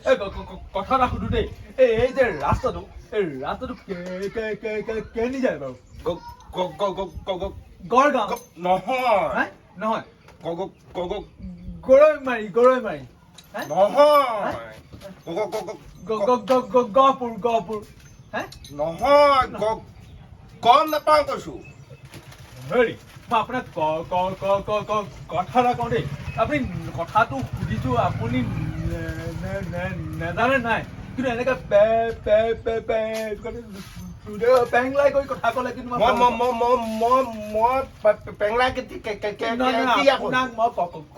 এই কথা এটা সুধো দেই। এই যে ৰাস্তাটো, এই ৰাস্তাটো কেনি যায় বাৰু? গ গ গ গ গ গ গড়গাঁও? নহয়। হে? নহয়? গ গ গ গ গৰৈমাৰী, গৰৈমাৰী, হে? নহয়, গ গ গ গ গ গ গ গ গহপুৰ, গহপুৰ, হে? নহয়, গ গম নাপাওঁ কৈছো। হেৰি, মই আপোনাক ক ক ক ক ক কথা এটা কওঁ দেই। আপুনি কথাটো সুধিছোঁ, আপুনি নেজানে নাই, কিন্তু এনেকে পে পে পে পে পেংলাই কৰি কথা ক'লে কিন্তু মই মই মই মই মই মই পেংলা নহয়, নহয়, কেতিয়া? আপোনাক মই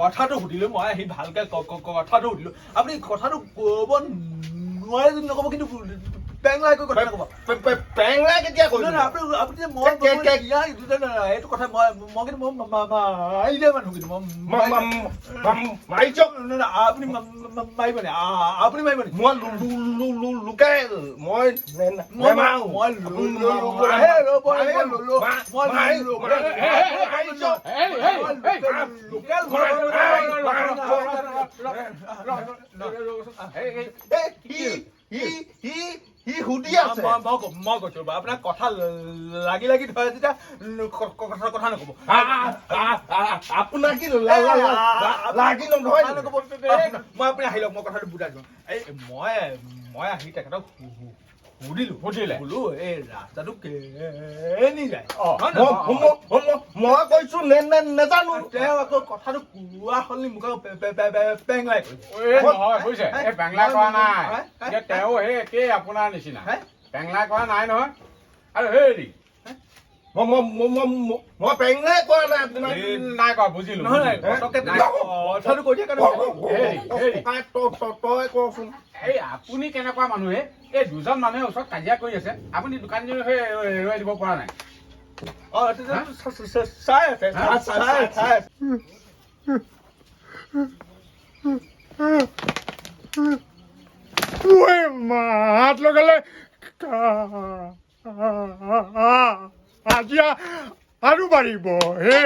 কথাটো সুধিলো, মই আহি ভালকে কথাটো সুধিলো। আপুনি কথাটো ক'ব নোৱাৰে যদি নক'ব, কিন্তু পেংলাই কৰি কথা নক'ব। পেংলা কেতিয়া নহয়, কৈছো? নহয়, আপুনি যে মই নহয়, এইটো কথা মই মই কিন্তু মই মাৰি দিয়া মানুহ কিন্তু মই মাৰিছ? নহয়, নহয়, আপুনি মাৰিব নি? আপুনি মাৰিব নি? মই লোকেল, মই মই নেমাৰো। মই ৰ'ব, মই লোকেল। সি সুধি আছে। মই কৈছো, আপোনাক কথা লাগি লাগি ধৰে যেতিয়া কথা নক'ব। আপোনাক কি লাগি নধৰে? নক'ব। মই আপুনি আহি লওক, মই কথাটো বুজাই দিওঁ। এই মই আহি তেখেতক সুধিলো। সুধিলে? বোলো, এই ৰাস্তাটো কেনি যায়? হয় মই নহয়? মই কৈছো নেজানো। তেওঁ আকৌ কথাটো কোৱা সলনি মোক আকৌ পেংলাই কৰিছে। এই নহয়, বুজিছে, এই পেংলা কৰা নাই। হে? এতিয়া তেওঁ সেই একেই আপোনাৰ নিচিনা। হে? পেংলা কৰা নাই নহয়। আৰু হেৰি মই মই মই মই পেংলাই কৰা নাই আপোনাক। নাই কৰা, বুজিলো। নহয়, নহয়, বুজিলো। পটককে নাই। কথাটো কৈ দিয়া কাৰণে। হেৰি, হেৰি। তই কচোন। এই আপুনি কেনেকুৱা মানুহে? এই দুজন মানুহে ওচৰত কাজিয়া কৰি আছে, আপুনি দোকানীজনী সেই এৰুৱাই দিব পৰা নাই? অ, চাই আছে, চাই চাই আছে। ঐ, মাত লগালে আজি আৰু বাঢ়িব হে।